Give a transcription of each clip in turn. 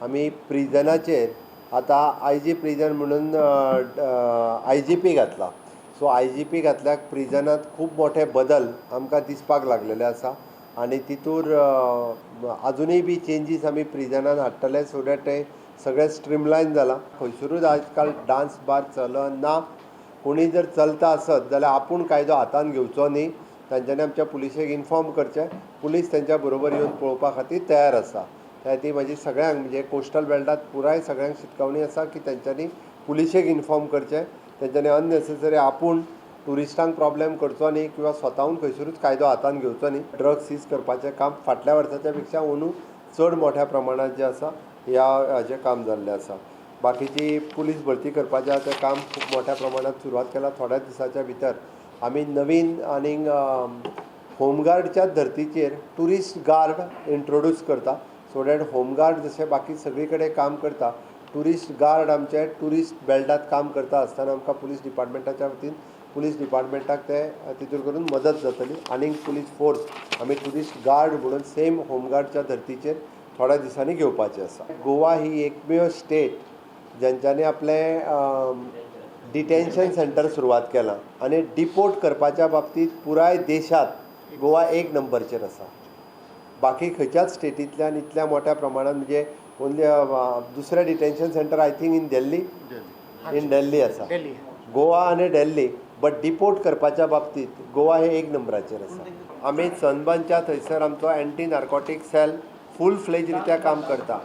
आमी प्रिजनाचेर आतां आय जी प्रिजन म्हणून आय जी पी घातला. सो आय जी पी घातल्याक प्रिजनात खूब मोठे बदल आमकां दिसपाक लागलेले आसा आनी तितूर आजुनूय बी चेंजीस आमी प्रिजनान हाडटले, सो that ते सगळें स्ट्रीमलायन जालां. खंयसरूच आयज काल डांस बार चलना. कोणी जर चलता आसत जाल्यार आपूण कायदो हातान घेवचो न्ही. तांच्यांनी आमच्या पुलिशेक इन्फॉर्म करचें. पुलीस तेंच्या बरोबर येवन पळोवपा खातीर तयार आसा. त्या खातीर म्हाजी सगळ्यांक, म्हणजे कोस्टल बेल्टात पुराय सगळ्यांक शिटकावणी आसा की तेंच्यांनी पुलिशेक इन्फॉर्म करचें. तेंच्यांनी अननेसेसरी आपूण ट्युरिस्टांक प्रॉब्लेम करचो न्ही किंवा स्वताहून खंयसरूच कायदो हातान घेवचो न्ही. ड्रग्स सीज करपाचें काम फाटल्या वर्साच्या पेक्षा अंदू चड मोठ्या प्रमाणात जें आसा, ह्या हाजें काम जाल्लें आसा. बाकीची पुलीस भरती करपाचें आहा, तें काम खूब मोठ्या प्रमाणात सुरवात केला. थोड्याच दिसाच्या भितर आमी नवीन आनीक होमगार्डच्या धर्तीचेर ट्युरिस्ट गार्ड इंट्रोड्यूस करता, सो that home guard जशे बाकी सगळी कडेन काम करता, ट्युरिस्ट गार्ड आमचे ट्युरिस्ट बेल्टात काम करता आसतना आमकां पुलीस डिपार्टमेंटाच्या वतीन पुलीस डिपार्टमेंटाक ते तितूर करून मदत जातली. आनीक पुलीस फोर्स आमी ट्युरिस्ट गार्ड म्हणून सेम होमगार्डच्या धर्तीचेर थोड्या दिसांनी घेवपाचे आसा. गोवा ही एकमेव स्टेट जेंच्यांनी आपलें डिटेन्शन सेंटर सुरवात केलां आनी डिपोर्ट करपाच्या बाबतींत पुराय देशांत गोवा एक नंबरचेर आसा. बाकी खंयच्याच स्टेटींतल्यान इतल्या मोठ्या प्रमाणात, म्हणजे ओन्ली दुसरें detention centre I think in Delhi आसा. दिल्ली. गोवा आनी दिल्ली, बट डिपोर्ट करपाच्या बाबतींत गोवा हे एक नंबराचेर आसा. आमी सनबर्नच्या थंयसर आमचो anti narcotic cell full fledge रित्या काम करता.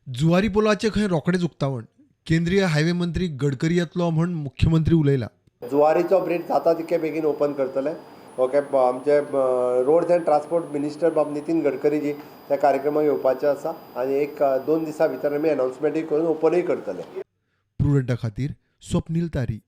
जुवारी पुलाचें खंय रोखडेंच उक्तावण. केंद्रीय हायवे मंत्री गडकरी येतलो म्हूण मुख्यमंत्री उलयला. जुवारीचो ब्रिज जाता तितके बेगीन ओपन करतले. ओके, आमचे रोड्स अँड ट्रान्सपोर्ट मिनिस्टर बाब नितीन गडकरीजी त्या कार्यक्रमाक येवपाचे आसा आनी एक 2 दिसां भितर आमी अनाउन्समेंटूय करून ओपनूय करतले. प्रुडंटा खातीर स्वप्नील तारी.